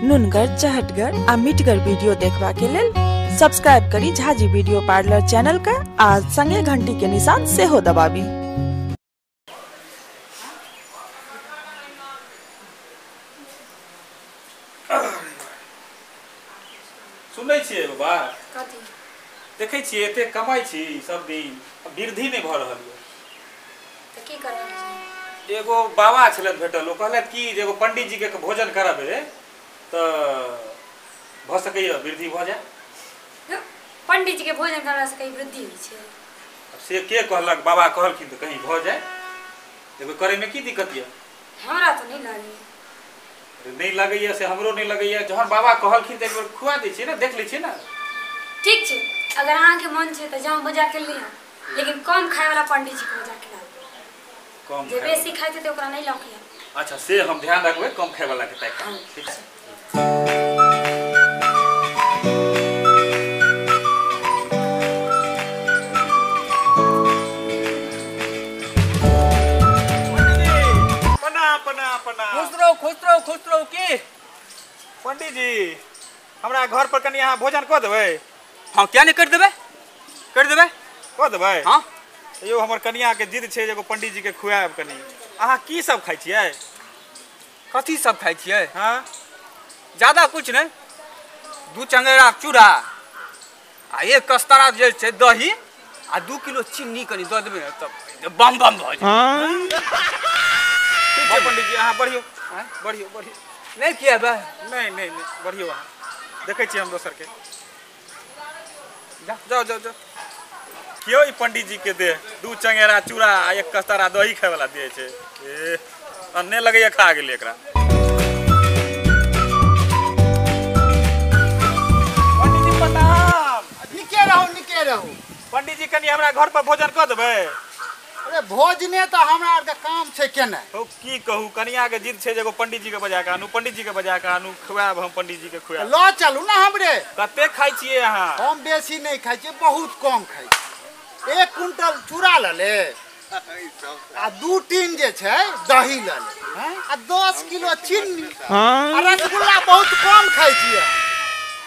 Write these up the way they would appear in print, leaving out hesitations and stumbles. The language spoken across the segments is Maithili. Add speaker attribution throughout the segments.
Speaker 1: नुनगर, चहटगर आ मिठगर वीडियो देखबा के लेल सब्सक्राइब करी झाजी वीडियो पार्लर चैनल का आ संगे घंटी के निशान सेहो दबाबी।
Speaker 2: सुनै छियै बाबा, कथी देखै छियै? एते कमाइ छी सब दिन, वृद्धि नहि भऽ रहल यऽ,
Speaker 3: तऽ की करबै?
Speaker 2: एगो बाबा छलथि भेटल, ओ कहलथि कि जे एगो पंडित जी के भोजन कराबै तऽ भऽ सकैए वृद्धि भऽ जाय।
Speaker 3: पंडित जी के भोजन करला से कहीं वृद्धि होइ छै?
Speaker 2: से के कहलक? बाबा कहलखिन तऽ कहीं भऽ जाय। एगो करैमे की दिक्कत यऽ?
Speaker 3: हमरा तऽ नहि लागैए।
Speaker 2: नहि लगैए से हमरो नहि लगैए। जहन बाबा कहलखिन तऽ एक बेर खुआ दै छियै ने, देख लै छियै ने।
Speaker 3: ठीक छै, अगर अहाँके मन छै तऽ जाउ बजा के लिअ, लेकिन कम खाय वाला पंडित जी के बजा के लाउ।
Speaker 2: कम
Speaker 3: जे बेसी खाइ छै ओकरा नहि लऽ के आउ।
Speaker 2: अच्छा, से हम ध्यान रखबै, कम खाय वाला के ताकि। ठीक छै। प्रणाम प्रणाम प्रणाम।
Speaker 4: खुश रहू, खुश रहू, खुश रहू। की
Speaker 2: पंडित जी, हमरा घर पर कनि अहाँ भोजन कऽ देबै?
Speaker 4: हाँ, क्या नहीं, कर देबै, कर देबै,
Speaker 2: कऽ देबै।
Speaker 4: हाँ
Speaker 2: यौ, हमर कनिया के जिद छै जे एगो पंडित जी के खुआएब कनि। अहाँ की सब खाइ छियै?
Speaker 4: कथी सब खाइ छियै?
Speaker 2: हाँ,
Speaker 4: ज्यादा कुछ नहीं, 2 चंगेरा चूड़ा आ 1 कस्तारा जे छै दही आ 2 किलो चीनी कनि दऽ देबै तब बम बम भऽ जायत।
Speaker 2: ठीक छै पंडित जी, अहाँ बढ़ियौ बढ़ियौ बढ़ियौ।
Speaker 4: नहि खिएबै?
Speaker 2: नहि नहि नहि, बढ़ियौ अहाँ, देखै छियै हम दोसर के। जाओ जाओ जाओ। क्यों ई पंडित जी के दे 2 चंगेरा चूड़ा आ 1 कस्तारा दही खाय वाला दे छै। ए अन्ने लगैया खा गेलै एकरा। पंडित जी प्रणाम।
Speaker 5: निके रहू, निके रहू।
Speaker 2: पंडित जी कनि हमरा घर पर भोजन कऽ देबै?
Speaker 5: अरे भोजने तऽ हमरा आरके काम छै केनाइ।
Speaker 2: हो की कहू, कनिया के जिद छै जे एगो पंडित जी के बजा के आनू, पंडित जी के बजा के आनू, खुआएब हम पंडित जी के खुआएब।
Speaker 5: लऽ चलू ने हमरे।
Speaker 2: कते खाइ छियै अहाँ?
Speaker 5: हम बेसी नहि खाइ छियै, बहुत कम खाइ छियै। 1 कुंटल चूड़ा लऽ ले आ 2 टीन जे छै दही लऽ ले आ 10 किलो चीनी आ रसगुल्ला बहुत कम खाइ छियै,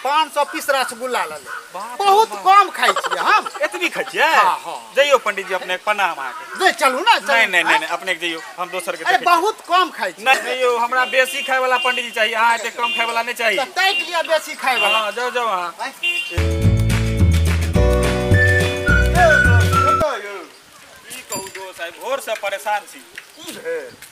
Speaker 5: 500 पीस रसगुल्ला लऽ ले। बहुत कम खाइ छियै हम।
Speaker 2: एतबी खाइ छियै?
Speaker 5: हाँ हाँ।
Speaker 2: जइयौ पंडित जी, अपने प्रणाम अहाँके।
Speaker 5: नहीं चलू ना।
Speaker 2: नहीं नहीं नहीं, अपने के जइयौ, हम दोसर के।
Speaker 5: अरे बहुत कम खाइ छियै।
Speaker 2: नहीं नहीं यौ, हमरा बेसी खाय वाला पंडित जी चाहिए, अहाँ एते कम खाय वाला नहीं चाहिए।
Speaker 5: ताकि लिअ बेसी खाय वाला।
Speaker 2: हाँ जाओ जाओ अहाँ। की कहू दोस्त, आइ भोर से परेशान छी।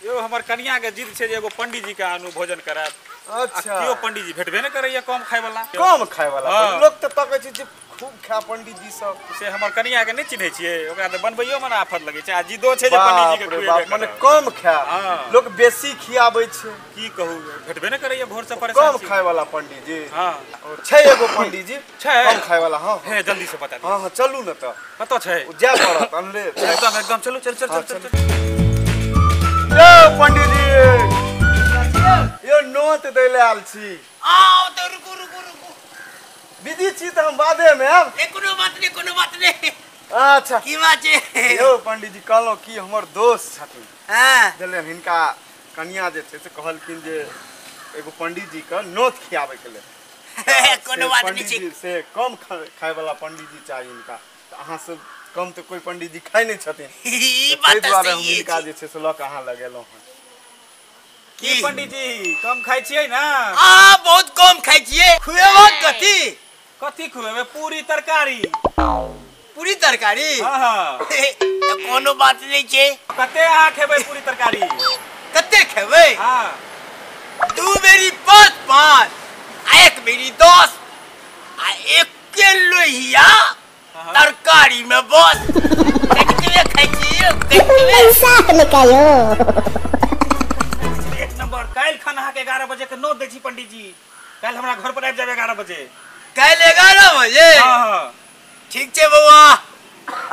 Speaker 2: यौ हमर कनिया के जिद छै जे एगो पंडित जी के आनू भोजन करायब।
Speaker 6: अच्छा,
Speaker 2: केओ पंडित जी भेटबे नहि करैया कम खाय वाला।
Speaker 6: कम खाय वाला लोक तऽ तकै छै जे खूब खाय पंडित जी सब।
Speaker 2: से हमर कनिया के नहि चिन्है छियै, ओकरा तऽ बनबैयो मे आफत लगै छै आ जिदो छै जे पंडित जी के खुएबे।
Speaker 6: मने कम खाय लोक बेसी खियाबै छै।
Speaker 2: की कहू, भेटबे नहि करैया, भोर से परेशान
Speaker 6: कम खाय वाला पंडित जी।
Speaker 2: हां
Speaker 6: छै एगो पंडित जी
Speaker 2: छै
Speaker 6: कम खाय वाला। हां
Speaker 2: हे, जल्दी से बता दियौ।
Speaker 6: हां हां चलू ने तऽ।
Speaker 2: कतऽ छै?
Speaker 6: जाय पड़त अनले।
Speaker 2: एकदम एकदम चलू, चल चल चल चल।
Speaker 6: यौ पंडित जी, यो नोत दै ले आयल छी।
Speaker 7: आओ तऽ रुकू रुकू रुकू,
Speaker 6: बिजी छी तऽ हम बादे मे आयब।
Speaker 7: कोनो बात नहि, कोनो बात नहि।
Speaker 6: अच्छा
Speaker 7: की बात छै?
Speaker 6: यौ पंडित जी, कहलहुँ कि हमर दोस्त छथिन।
Speaker 7: हाँ
Speaker 6: बुझलियै, हिनका कनिया जे छै से कहलखिन जे एगो पंडित जी के नोत खियाबै के लेल।
Speaker 7: कोनो बात नहि छै।
Speaker 6: से कम खाय वाला पंडित जी चाही हिनका, तऽ अहाँ सब कम तऽ कोइ पंडित जी खाइ नहि छथिन,
Speaker 7: ई बात
Speaker 6: ताहि दुआरे हम
Speaker 7: सही
Speaker 6: हिनका
Speaker 7: छै।
Speaker 6: जे छै से लऽ कऽ अहाँ लगेलहुँ हँ।
Speaker 2: की पंडित जी कम खाइ छियै ना?
Speaker 7: आ बहुत कम खाइ छियै। खुएबो कथी?
Speaker 2: कथी खुएबै? पूरी तरकारी।
Speaker 7: पूरी तरकारी?
Speaker 2: हाँ हाँ।
Speaker 7: तऽ कोनो बात नहि छै।
Speaker 2: कते अहाँ खेबै पूरी तरकारी?
Speaker 7: कते खेबै?
Speaker 2: हाँ
Speaker 7: 2 बेरी 5 5 आ 1 बेरी 10 आ 1 लोहिया तरकारी में बस। कतबे खाइ छियै? कतबे?
Speaker 2: एक नंबर। काल्हि खन अहाँके 11 बजे के नोत दै छी पंडित जी। काल्हि हमरा घर पर आबि जायब 11 बजे।
Speaker 7: काल्हि 11 बजे?
Speaker 2: हाँ हाँ।
Speaker 7: ठीक छै बौआ,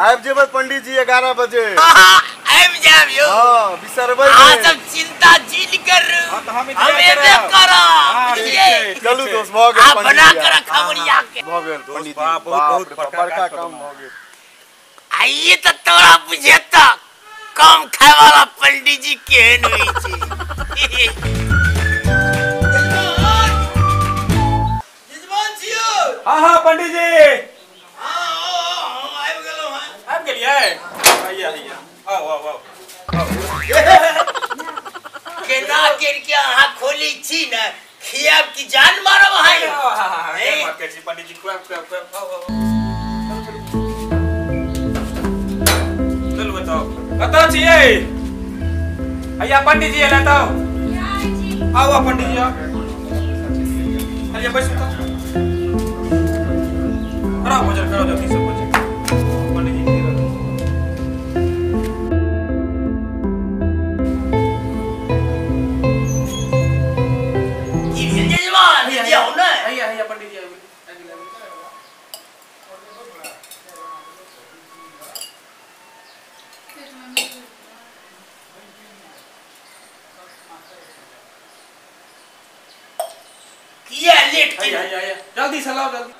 Speaker 6: आबि जेबै पंडित जी 11 बजे।
Speaker 7: आबि जायब यौ।
Speaker 6: हाँ बिसरबै
Speaker 7: अहाँ
Speaker 6: नहि।
Speaker 7: सब चिंता जील करू,
Speaker 2: हाँ, तऽ हम
Speaker 7: हम
Speaker 2: इंतजार
Speaker 7: एबे
Speaker 2: करब।
Speaker 7: करब।
Speaker 2: हाँ, ठीक
Speaker 7: बुझलियै?
Speaker 2: छै, ठीक
Speaker 6: चलू
Speaker 2: छै।
Speaker 6: दोस्त, भऽ गेल
Speaker 7: आ
Speaker 6: पंडित
Speaker 7: बना
Speaker 6: जी।
Speaker 7: के रखब ओरिया के।
Speaker 6: भऽ गेल
Speaker 2: दोस्त,
Speaker 6: पंडित जी,
Speaker 2: बाप, बहुत बहुत
Speaker 6: बाप रे बाप,
Speaker 2: बड़का
Speaker 6: बड़का
Speaker 2: काज
Speaker 6: काम
Speaker 2: कऽ
Speaker 6: भऽ गेल।
Speaker 7: आइए तऽ तोरा बुझेतऽ कम खाय वाला पंडित जी केहन होइ छै।
Speaker 2: पंडित जी।
Speaker 7: हां आबि गेलौ। हां
Speaker 2: आबि गेलियै। हैया हैया आओ आओ आओ।
Speaker 7: केना करके अहाँ खोली छी ने खियाब की जान मारब अहाँ।
Speaker 2: हां बात करै छी पंडित जी, खुआब खुआब खुआब। आओ आओ चलू बताओ कतऽ छियै? हैया पंडित जी एला तऽ आओ आओ पंडित जी आओ। हैया बैसू तऽ कराओ भोजन कराओ जल्दी से भोजन। पंडित जी
Speaker 7: की भेल जजमान? दियौ ने।
Speaker 2: हैया हैया पंडित जी आबि गेल।
Speaker 7: किया लेट?
Speaker 2: हैया हैया हैया जल्दी से लाओ जल्दी।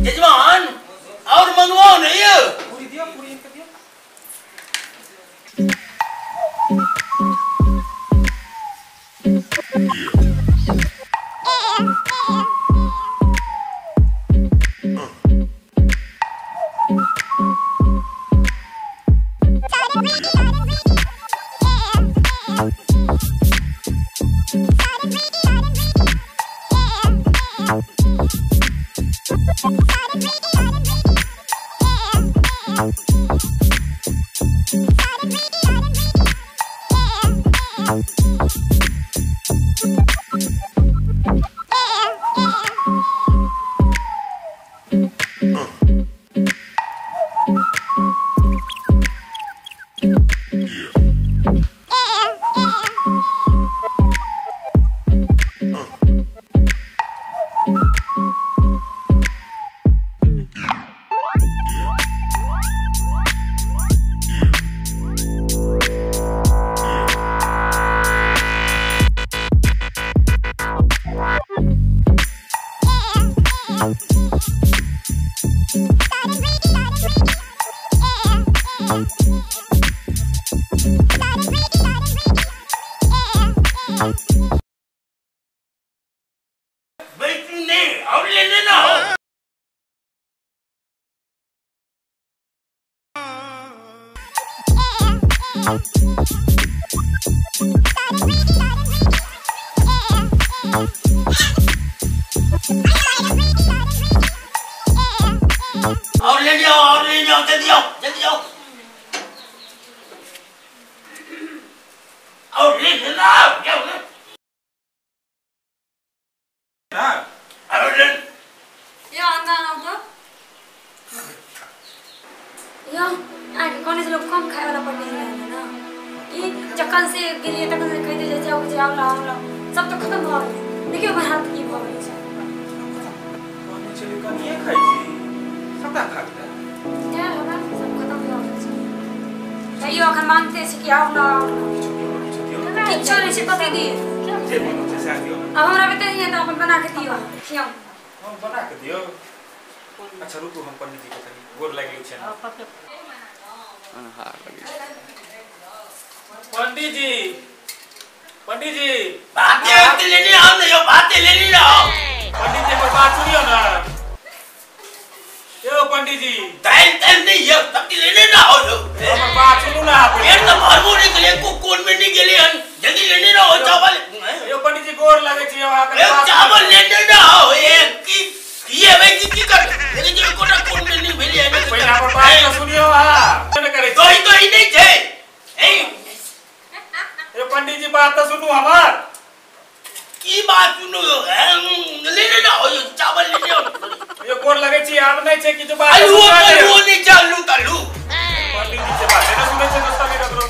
Speaker 7: जजमान और मंगवाओ नहीं।
Speaker 2: पूरी दियो, पूरी इनके दियो।
Speaker 7: बैठू नहीं और ले लेना हो। और ले जाओ, और ले जाओ, जल्दी आओ जल्दी आओ। और ले लेना क्या हो
Speaker 2: ना?
Speaker 7: और ले
Speaker 3: यो अंदर आओ तो। यो आके कोने से लोग कम खाए वाला पंडित जी आए ना। ई जखन से गेलिए तखन से कहि दे जाओ जाओ लाओ लाओ सब तो खत्म भ गेलै। देखियो हमर हाथ की भ गेल छै।
Speaker 2: कोने चली कनिए खाइ छी सबटा खा गेलै।
Speaker 3: तें हमरा सब खत्म भ गेल छै। तैयो अखन मांगते छै कि आओ ना आओ। किछो नहि छै कथी दिए?
Speaker 2: जे मन छै सएह दियौ।
Speaker 3: अब हमरा बेटे नहीं है तो अपन बना के दियो खियाओ।
Speaker 2: हम बना के दियो? अच्छा रुकू हम पंडित जी के कनी गोर लागि गेल छै। पंडित जी, पंडित जी
Speaker 7: बातें लेने आओ नहीं, बातें लेने आओ।
Speaker 2: पंडित जी हमर बात सुनियो ना। यो पंडित जी
Speaker 7: दाल दाल नहीं है तब लेने ना आओ।
Speaker 2: हमर बात सुनू ना।
Speaker 7: पेट तो भरबो नहीं गेले को कोन में नहीं गेले हन, जल्दी लेने ना आओ चावल।
Speaker 2: यो पंडित जी गोर लगे छी अहाँ के।
Speaker 7: चावल लेने ना आओ। ए की ये भाई की की कर लेकिन जो कोटा कोन में नहीं भेली है।
Speaker 2: पहिले हमर बात तो सुनियो अहाँ। ने करे
Speaker 7: दही दही नहीं छै। ए
Speaker 2: यो पंडित जी बात तो सुनू हमर।
Speaker 7: की बात सुनू? लेने ना आओ चावल लेने आओ।
Speaker 2: यो गोर लगे छी आब नहीं छै कि जो बात
Speaker 7: आलू आलू नहीं चालू तालू।
Speaker 2: पंडित जी से बात ने सुनै छै दोस्ता के ककरो।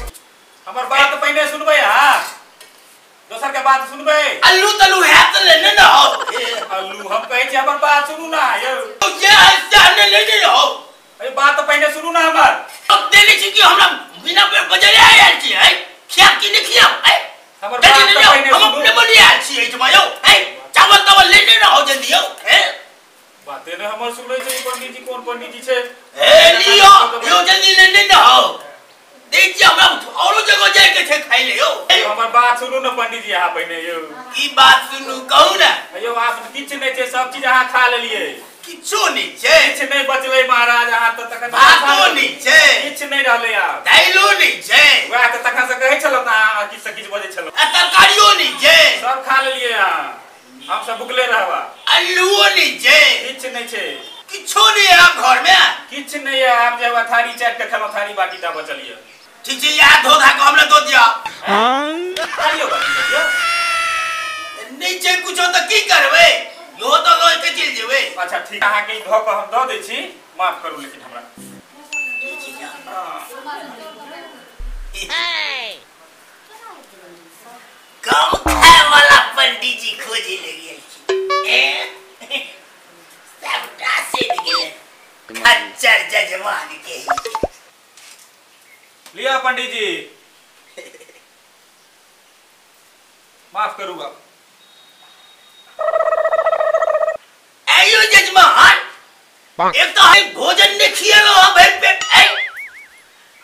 Speaker 2: सुनू ना हमर।
Speaker 7: अब देने छी कि हमरा बिना बजले आयल छी है खिया की नहीं खिया है
Speaker 2: हमर बात त पहिने
Speaker 7: हम अपने बनी आयल छी एहिठमा यौ है चावल तावल लेने रहो जल्दी यौ है
Speaker 2: बाते ने हमर सुनै छै पंडित जी कोन पंडित जी छै
Speaker 7: ए लियो यो जल्दी लेने रहो देख छी हमरा औरो जगह जाय के छै खाइ ले यौ।
Speaker 2: हमर बात सुनू ना पंडित जी अहाँ पहिने यौ।
Speaker 7: की बात सुनू कहू ना।
Speaker 2: यौ आप किछ नहि छै सब चीज अहाँ खा लेलियै
Speaker 7: किछो नहि छै
Speaker 2: किछ नहि बचलै महाराज अहाँ त तखन
Speaker 7: भातो नहि छै
Speaker 2: किछ नहि रहलै आब
Speaker 7: दाइलो नहि छै
Speaker 2: वएह त तखन से कहै छलहुँ त अहाँ किछ से किछ बजै छलहुँ
Speaker 7: आ तरकारियो नहि छै
Speaker 2: सब खा लेलियै अहाँ हम सब भुखले रहबा
Speaker 7: आलूओ नहि छै
Speaker 2: किछ नहि छै
Speaker 7: किछो नहि है घर में
Speaker 2: किछ नहि है आब जे थारी चाट के खेलहुँ थारी बाटी टा बचल ये।
Speaker 7: ठीक छै यार धो धा के हमरा दो दिया।
Speaker 2: हां थारियो बाटी दिया
Speaker 7: नहि छै कुछो त की करबै यो तो लऽ के चलि जेबै।
Speaker 2: अच्छा ठीक अहाँ के धो के हम दऽ दै छी माफ करू लेकिन हमरा
Speaker 7: कम खाए वाला पंडित जी खोजे ले गेल छी सबटा सेद गेल खच्चर जजमान के।
Speaker 2: लिया पंडित जी माफ करू बाप।
Speaker 7: आयो जजमान एक तो है भोजन ने खियलो है भरि पेट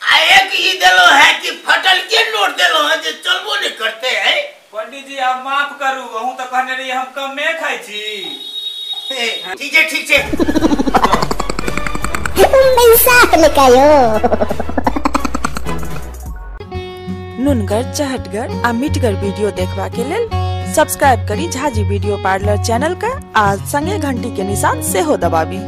Speaker 7: आ एक ई देलो है कि फटल के नोट देलो है जे चलबो नहीं करते है।
Speaker 2: पंडित जी आप माफ करू अहूँ तो कहने रही हम कमे खाइ छी।
Speaker 7: ठीक है ठीक है
Speaker 1: नुनगर चहटगर आ मिठगर वीडियो देखबा के लेल सब्सक्राइब करी झाजी वीडियो पार्लर चैनल का आ संगे घंटी के निशान सेहो दबाबी।